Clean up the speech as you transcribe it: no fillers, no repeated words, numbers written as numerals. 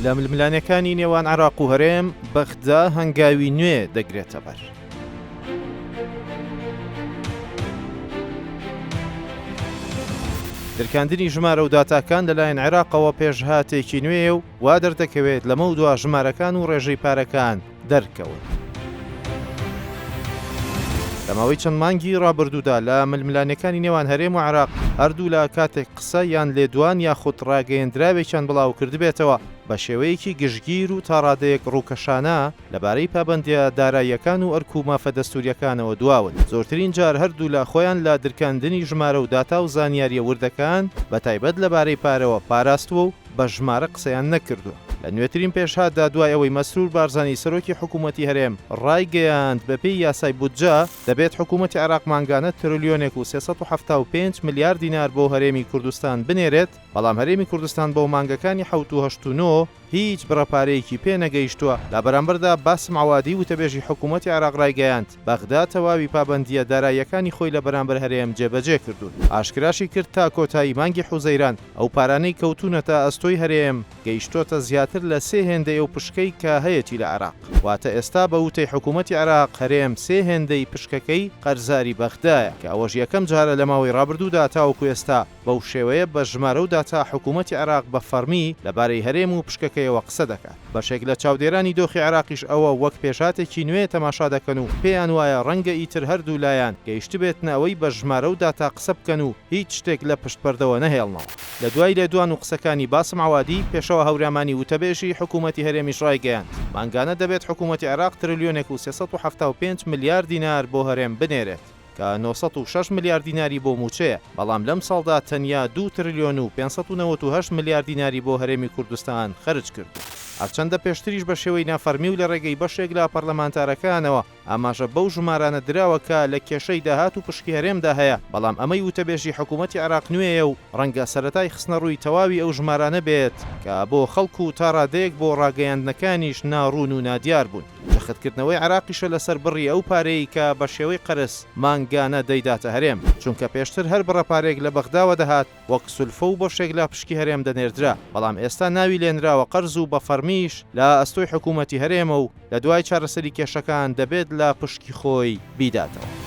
لە ململانێکانی نێوان عێراق و هەرێم، بەغدا هەنگاوی نوێ دەگرێتەبەر. درکاندنی ژمارە و داتاکان لەلایەن عێراقەوە پێشهاتێکی نوێیە و وا دەردەکەوێت لەمەودوا ژمارەکان و ڕێژەی پارەکان دەرکەون. لە ماوەی چەند مانگی ڕابردوودا لە ململانێکانی نێوان هەرێم و عێراق هەردوولا کاتێک قسە یان لێدوان یاخود ڕاگەیەندراوێکیان بڵاوکردبێتەوە بە شێوەیەکی گشتگیر و تاڕادەیەک ڕووکەشانە لەبارەی پابەندییە داراییەکان و ئەرک و مافە دەستوورییەکانەوە دواون. زۆرترین جار هەردوولا خۆیان لە درکاندنی ژمارە و داتا و زانیارییە وردەکان بەتایبەت لەبارەی پارەوە پاراستووە و بە ژمارە قسەیان نەکردووە. لە نوێترین پێشهاتدا دوای ئەوەی مەسرور بارزانی سەرۆکی حکوومەتی هەرێم ڕایگەیاند بەپێی یاسای بودجە دەبێت حکوومەتی عێراق مانگانە ترلیۆنێک و 375 ملیار دینار بۆ هەرێمی کوردستان بنێرێت، بەڵام هەرێمی کوردستان بۆ مانگەکانی حەوت و هەشت و نۆ هیچ بڕە پارەیەکی پێ نەگەیشتووە، لە بەرامبەردا باسم عەوادی وتەبێژی حکوومەتی عێراق ڕایگەیاند، بەغدا تەواوی پابەندییە داراییەکانی خۆی لە بەرامبەر هەرێم جێبەجێ کردوون. ئاشکراشی کرد تا کۆتایی مانگی حوزەیران ئەو پارانەی کەوتوونەتە ئەستۆی هەرێم گەیشتۆتە زیاتر لە سێ هێندەی ئەو پشکەی کە هەیەتی لە عێراق، واتە ئێستا بە وتەی حکوومەتی عێراق هەرێم سێ هێندەی پشکەکەی قەرزاری بەغدایە، کە ئەوەش یەکەم جارە لە ماوەی ڕابردوودا تاوەکو ئێستا بەو شێوەیە بە ژمارە و داتا حکوومەتی عێراق بە فەڕمی لەبارەی هەرێم و پشکەکەیەوە قسە دەکات. بەشێک لە چاودێرانی دۆخی عێراقیش ئەوە وەک پێشهاتێکی نوێ تەماشا دەکەن و پێیان وایە ڕەنگە ئیتر هەردوو لایان گەیشتبێتنە ئەوەی بە ژمارە و داتا قسە بکەن و هیچ شتێک لە پشت پەردەوە نەهێڵنەوە. لە دوای لێدوان و قسەکانی باسم عەوادی، پێشەوا هەورامانی وتەبێژی حکوومەتی هەرێمیش ڕایگەیاند، مانگانە دەبێت حکوومەتی عێراق ترلیۆنێک و 375 ملیار دینار بۆ هەرێم بنێرێت. کە 906 ملیار دیناری بۆ مووچەیە، بەڵام لەمساڵدا تەنیا دوو ترلیۆن و 598 ملیار دیناری بۆ هەرێمی کوردستان خەرج کردووە. هەرچەندە پێشتریش بە شێوەی نافەرمی و لە رێگەی بەشێک لە پەرلەمانتارەکانەوە ئاماژە بەو ژمارانە دراوە کە لە کێشەی داهات و پشکی هەرێمدا هەیە، بەڵام ئەمەی وتەبێژی حکوومەتی عێراق نوێیە و رەنگە سەرەتای خستنەڕووی تەواوی ئەو ژمارانە بێت کە بۆ خەڵک و تا رادەیەک بۆ راگەیاندنەکانیش ناڕوون و نادیار بوون. جەختکردنەوەی عێراقیشە لەسەر بڕی ئەو پارەیەی کە بە شێوەی قەرز مانگانە دەیداتە هەرێم، چونکە پێشتر هەر بڕە پارەیەک لە بەغداوە دەهات وەک سولفە و بەشێک لە پشکی هەرێم دەنێردرا، بەڵام ئێستا ناوی لێنراوە قەرز و بە فەڕمیش لە ئەستۆی حکوومەتی هەرێمە و لە دوای چارەسەری کێشەکان دەبێت لە پشکی خۆی بیداتەوە.